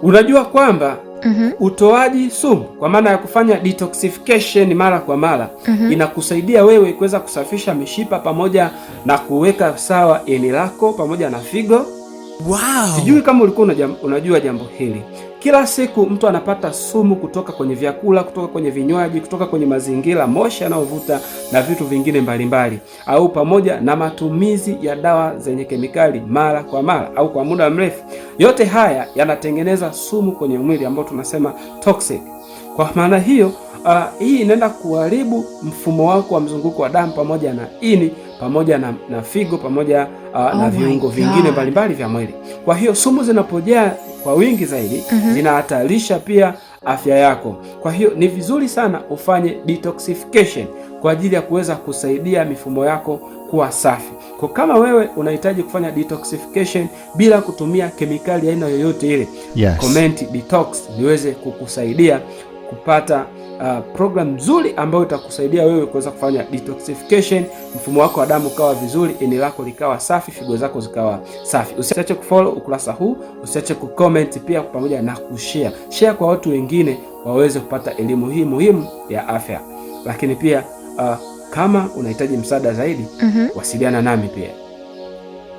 Unajua kwamba utoaji sumu kwa maana ya kufanya detoxification mara kwa mara inakusaidia wewe kuweza kusafisha mishipa pamoja na kuweka sawa ini lako pamoja na figo. Sijui kama ulikuwa unajua jambo hili. Kila siku mtu anapata sumu kutoka kwenye vyakula, kutoka kwenye vinywaji, kutoka kwenye mazingira, moshi anaovuta na vitu vingine mbalimbali, au pamoja na matumizi ya dawa zenye kemikali mara kwa mara au kwa muda mrefu. Yote haya yanatengeneza sumu kwenye mwili ambao tunasema toxic. Kwa maana hiyo, hii inaenda kuharibu mfumo wako wa mzunguko wa damu pamoja na ini pamoja na figo pamoja Oh na my viungo vingine God. mbalimbali vya mwili. Kwa hiyo sumu zinapojaa kwa wingi zaidi zinahatarisha pia afya yako. Kwa hiyo ni vizuri sana ufanye detoxification kwa ajili ya kuweza kusaidia mifumo yako kuwa safi. Kwa kama wewe unahitaji kufanya detoxification bila kutumia kemikali aina yoyote ile, comment detox niweze kukusaidia kupata program nzuri ambayo itakusaidia wewe kuweza kufanya detoxification, mfumo wako wa damu ukawa vizuri, ini lako likawa safi, figo zako zikawa safi. Usiache kufollow ukurasa huu, usiache kucomment pia pamoja na kushare. Share kwa watu wengine waweze kupata elimu hii muhimu ya afya. Lakini pia kama unahitaji msaada zaidi, wasiliana nami pia.